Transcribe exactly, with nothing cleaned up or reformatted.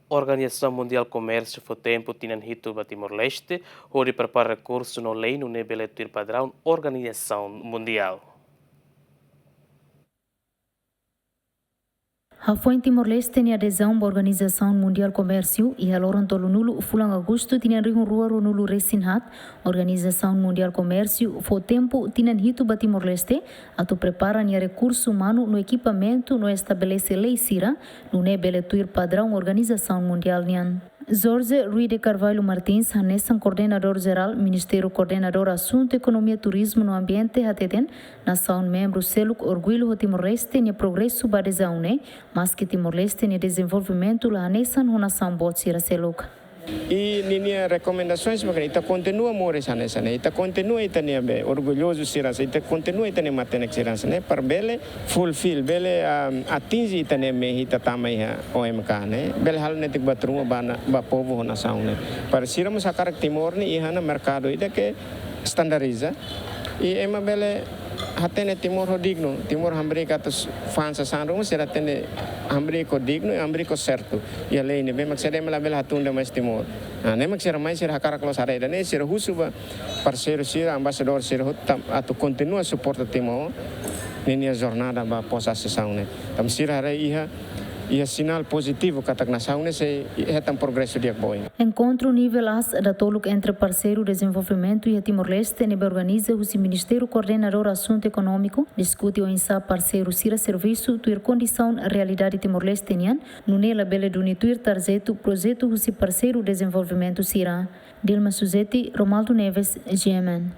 Organizasaun Mundiál Komérsiu fó tempu tinan hitu ba Timor-Leste hodi prepara rekursu no lei nune'e bele tuir padraun organizasaun mundiál. Hafoin Timor-Leste nia adezaun ba Organizasaun Mundiál Komérsiu, iha loron tolunulu fulan Agostu tinan rihun rua ruanulu resin haat, Organizasaun Mundiál Komérsiu fó tempu tinan hitu ba Timor-Leste atu prepara nia rekursu umanu no ekipamentu no estabelese lei sira nune'e bele tuir padraun organizasaun mundiál nian. Jorge Rui de Carvalho Martins, hanesan Koordenadór Jerál Ministériu Koordenadór Asuntu Ekonomia, Turizmu no Ambiente, hateten nasaun membru seluk orgullu ho Timor-Leste nia progresu ba adezaun ne'e, maski Timor-Leste nia dezenvolvimentu la hanesan ho nasaun boot sira seluk. I ninia rekomendasoens mak ne'e, ita kontinua moris hanesan ne'e, ita kontinua ita-nia be orgullozu sira hanesan, ita kontinua ita-nia matenek sira hanesan ne'e, para bele fulfill, bele, ah, atinje ita-nia mehi ita tama iha O M K ne'e, bele halo netik ba truma ba na, ba povu ho nasaun ne'e. Para sira mós hakarak Timor ne'e iha ona merkadu ida ke standardiza. I ema bele hatene Timor ho dignu, Timor hamriik atu fa'an sasán ruma sira hatene hamriik ho dignu, hamriik ho sertu. Iha lei ne'ebé mak sira ema labele hatun demais Timor. Ah, ne'e mak sira mai sira hakarak loos haree ida-ne'e, sira husu ba parseiru sira, embaixadór sira hotu, atu kontinua suporta Timor ninia jornada ba pós-asesaun ne'e. Tanba sira haree iha, iha sinál pozitivu katak nasaun ne'e sei hetan progresu di'ak ba oin. Enkontru nivel aas datoluk entre parseiru dezenvolvimentu iha Timor-Leste ne'ebé organiza husi Ministériu Koordenadór Asuntu Ekonómiku diskute oinsá parseiru sira servisu tuir kondisaun realidade Timor-Leste nian, nune'e labele duni tuir tarjetu projetu husi parseiru dezenvolvimentu sira. Dilma Suzeti, Romaldo Neves, G M N.